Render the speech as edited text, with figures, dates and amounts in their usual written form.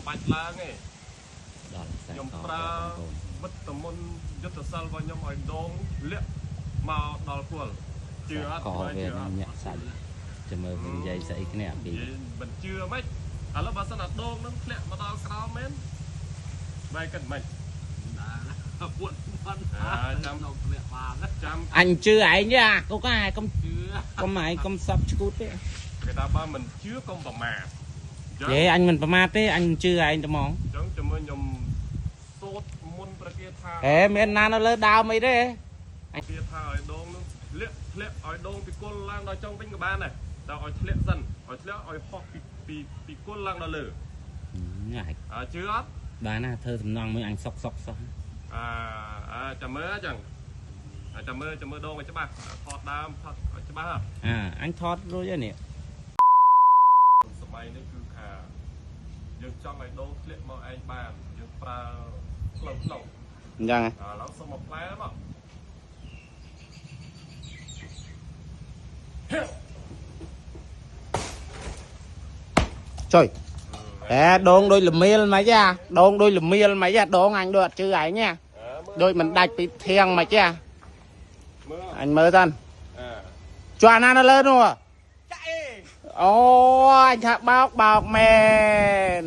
បាច់ឡើងទេ ដល់ខ្សែ ខ្ញុំ ក ប្រើ បងប្អូន វិត្តមន្តយុទ្ធសិលរបស់ខ្ញុំឲ្យដងលាក់មកដល់គល់ជឿអត់ ក ជឿ វា អត់ ញាក់សាច់ចាំមើលវានិយាយស្អីគ្នាអាពី និយាយមិនជឿមិនឥឡូវបើសិនអាដងនឹងធ្លាក់មកដល់ក្រោមមែនបែរគិតមិន ណាពួនមិន អាចាំ នៅធ្លាក់បានណា ចាំ អញជឿឯងទេអាកុកអាកុំ ជឿ កុំឯងកុំសັບឈួតទេ គេថាបើមិនជឿកុំប្រមាទអញ្ចឹង យេអញមិនប្រមាទទេអញជឿឯងតែហ្មង អញ្ចឹងចាំមើលខ្ញុំសូត្រមុនប្រគាថា ហេមានណានៅលើដើមអីទេ គាថាឲ្យដងនឹងធ្លាក់ធ្លាក់ឲ្យដងពីគល់ឡើងដល់ចុងវិញក៏បានដែរតែឲ្យធ្លាក់សិនឲ្យធ្លាក់ឲ្យហោះពីពីពីគល់ឡើងដល់លើ ញ៉ា អើជឿអត់ បានណាធ្វើសំណងមួយអញសុកសុកសោះ អាអាចាំមើលអញ្ចឹងអាចាំមើលចាំមើលដងឲ្យច្បាស់ថតដើមថតឲ្យច្បាស់ អាអញថតរួចហើយនេះ សម័យនេះគឺថាយើងចង់ឲ្យដងធ្លាក់មកឯងបានយើងប្រើផ្លូវក្នុង អញ្ចឹង ឥឡូវសុំមកផ្លែមក ចុយអែដងដូចលមៀលមិនអាដងដូចលមៀលមិនអាដងអញដូចអត់ជឿឯងណាដូចមិនដាច់ពីធៀងមិនអា មើល អញមើលតាន់ អា ជាប់ណានៅលើនោះ ចាក់អេ អូអញថាបោកបោកមែន